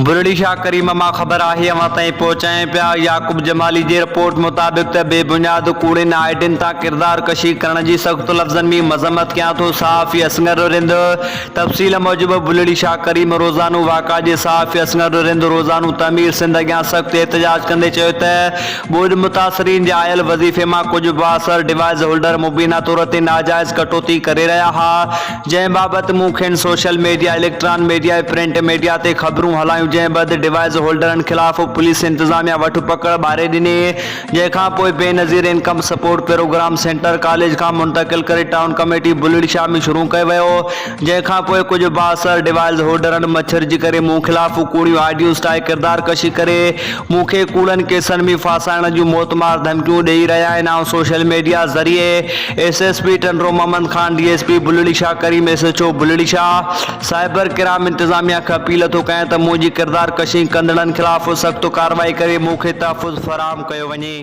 بلڙي شاهه ڪريم مان خبر آهي اوهان تائين پهچايون پيا يعقوب جمالي جي رپورٽ مطابق ته بي بنياد ڪوڙين آئيڊين تان ڪردار ڪشي ڪرڻ جي سخت لفظن ۾ مذمت ڪيان ٿو صحافي اصغر رند تفصيل موجب بلڙي شاهه ڪريم روزانو واقع جي صحافي اصغر رند روزانو تعمير سنڌ اڳيان سخت احتجاج ڪندي چيو ته ٻوڏ متاثرين جي آيل وظيفي مان ڪجهه بااثر ڊوائيس هولڊر مبينا طور تي ناجائز ڪٽوتي ڪري رهيا ها جنهن بابت مون کين social media, electron media ۽ print media تي خبرون هلايون جنهن بعد ڊوائيس هولڊرن خلاف پوليس انتظاميا وٺ پڪڙ ٻاري ڏني جنهن کان پوء Benazir income support programme centre college کان منتقل ڪري ٽائون ڪميٽي بلڙي شاهه ۾ شروع ڪيو ويو جنهن کان پوء ڪجهه بااثر ڊوائيس هولڊرن مڇرجي ڪري مون خلاف ڪوڙيون آڊيوز ٺاهي ڪردار ڪشي ڪري مون کي ڪوڙن ڪيسن ۾ ڦاسائڻ جون موتمار ڌمڪيون ڏئي رهيا آهن آئون سوشل ميڊيا ذريعي S S P Tando Muhammad Khan, D S P Bulri Shah Karim, S H O Bulri Shah, cyber crime انتظاميا کي اپيل ٿو ڪيان ته منهنجي ڪردار ڪشي ڪندڙن خلاف سخت ڪارروائي ڪري مون کي تحفظ فراهم ڪيو وڃي.